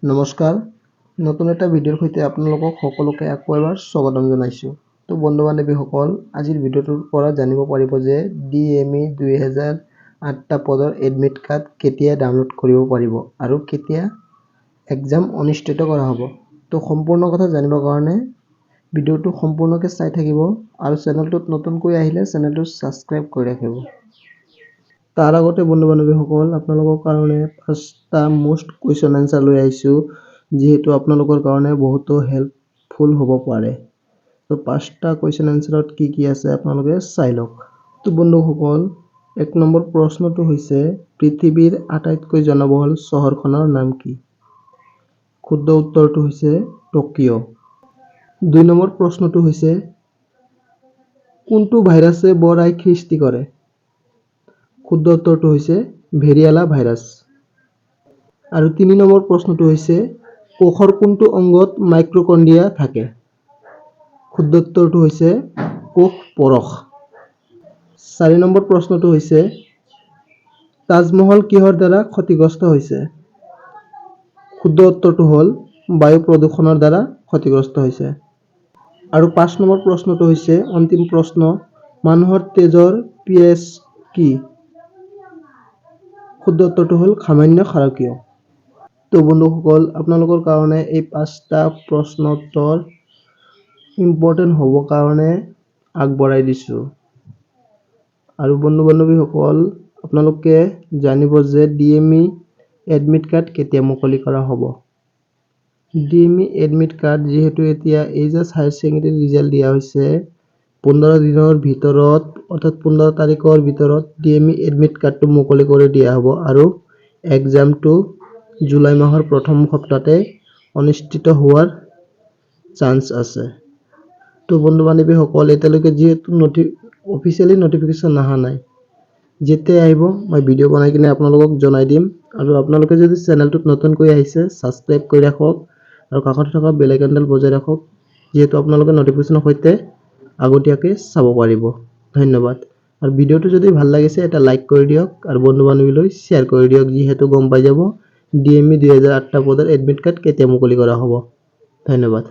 নমস্কাৰ, নতুন এটা ভিডিঅ'ৰ সৈতে আপোনালোকক সকলোকে আকৌ এবাৰ স্বাগতম জনাইছোঁ। তো বন্ধু বান্ধৱীসকল, আজিৰ ভিডিঅ'টোৰ পৰা জানিব পাৰিব যে ডিএমই 2008টা পদৰ এডমিট কাৰ্ড কেতিয়া ডাউনলোড কৰিব পাৰিব আৰু কেতিয়া এক্সাম অনুষ্ঠিত কৰা হ'ব। তো সম্পূৰ্ণ কথা জানিবৰ কাৰণে ভিডিঅ'টো সম্পূৰ্ণকৈ চাই থাকিব আৰু চেনেলটোত নতুনকৈ আহিলে চেনেলটো ছাবস্ক্ৰাইব কৰি ৰাখিব। তাৰ আগতে বন্ধু বান্ধৱীসকল, আপোনালোকৰ কাৰণে পাঁচটা মষ্ট কুৱেশ্যন এনচাৰ লৈ আহিছোঁ, যিহেতু আপোনালোকৰ কাৰণে বহুতো হেল্পফুল হ'ব পাৰে। তো পাঁচটা কুৱেশ্যন এনচাৰত কি কি আছে, আপোনালোকে চাই লওক। তো বন্ধুসকল, 1 নম্বৰ প্ৰশ্নটো হৈছে, পৃথিৱীৰ আটাইতকৈ জনবহুল চহৰখনৰ নাম কি? শুদ্ধ উত্তৰটো হৈছে টকিঅ'। 2 নম্বৰ প্ৰশ্নটো হৈছে, কোনটো ভাইৰাছে বৰ আই সৃষ্টি কৰে? শুদ্ধ উত্তৰটো হৈছে ভেৰিয়েলা ভাইৰাছ। আৰু 3 নম্বৰ প্ৰশ্নটো হৈছে, কোষৰ কোনটো অংগত মাইট'কণ্ড্ৰিয়া থাকে? শুদ্ধ উত্তৰটো হৈছে কোষ পৰশ। 4 নম্বৰ প্ৰশ্নটো হৈছে, তাজমহল কিহৰ দ্বাৰা ক্ষতিগ্ৰস্ত হৈছে? শুদ্ধ উত্তৰটো হ'ল বায়ু প্ৰদূষণৰ দ্বাৰা ক্ষতিগ্ৰস্ত হৈছে। আৰু 5 নম্বৰ প্ৰশ্নটো হৈছে অন্তিম প্ৰশ্ন, মানুহৰ তেজৰ পিএইচ কি? শুদ্ধ উত্তৰটো হ'ল সামান্য ক্ষাৰকীয়। তো বন্ধুসকল, আপোনালোকৰ কাৰণে এই পাঁচটা প্ৰশ্ন উত্তৰ ইম্পৰ্টেণ্ট হ'ব কাৰণে আগবঢ়াই দিছোঁ। আৰু বন্ধু বান্ধৱীসকল, আপোনালোকে জানিব যে ডিএমই এডমিট কাৰ্ড কেতিয়া মুকলি কৰা হ'ব। ডিএমই এডমিট কাৰ্ড যিহেতু এতিয়া এই জাষ্ট হায়াৰ ছেকেণ্ডেৰী ৰিজাল্ট দিয়া হৈছে, 15 দিনৰ ভিতৰত, অৰ্থাৎ 15 তাৰিখৰ ভিতৰত ডিএমই এডমিট কাৰ্ডটো মুকলি কৰি দিয়া হ'ব আৰু এক্সামটো জুলাই মাহৰ প্ৰথম সপ্তাহতে অনুষ্ঠিত হোৱাৰ চান্স আছে। তো বন্ধু বান্ধৱীসকল, এতিয়ালৈকে যিহেতু অফিচিয়েলি নটিফিকেশ্যন অহা নাই, যেতিয়া আহিব মই ভিডিঅ' বনাই কিনে আপোনালোকক জনাই দিম। আৰু আপোনালোকে যদি চেনেলটোত নতুনকৈ আহিছে, ছাবস্ক্ৰাইব কৰি ৰাখক আৰু কাষতে থকা বেল আইকনডাল বজাই ৰাখক, যিহেতু আপোনালোকে নটিফিকেশ্যনৰ সৈতে আগতীয়াকৈ চাব পাৰিব। ধন্যবাদ। আৰু ভিডিঅ'টো যদি ভাল লাগিছে, এটা লাইক কৰি দিয়ক আৰু বন্ধু বান্ধৱীলৈ শ্বেয়াৰ কৰি দিয়ক, যিহেতু গম পাই যাব ডিএমই 2008টা পদৰ এডমিট কাৰ্ড কেতিয়া মুকলি কৰা হ'ব। ধন্যবাদ।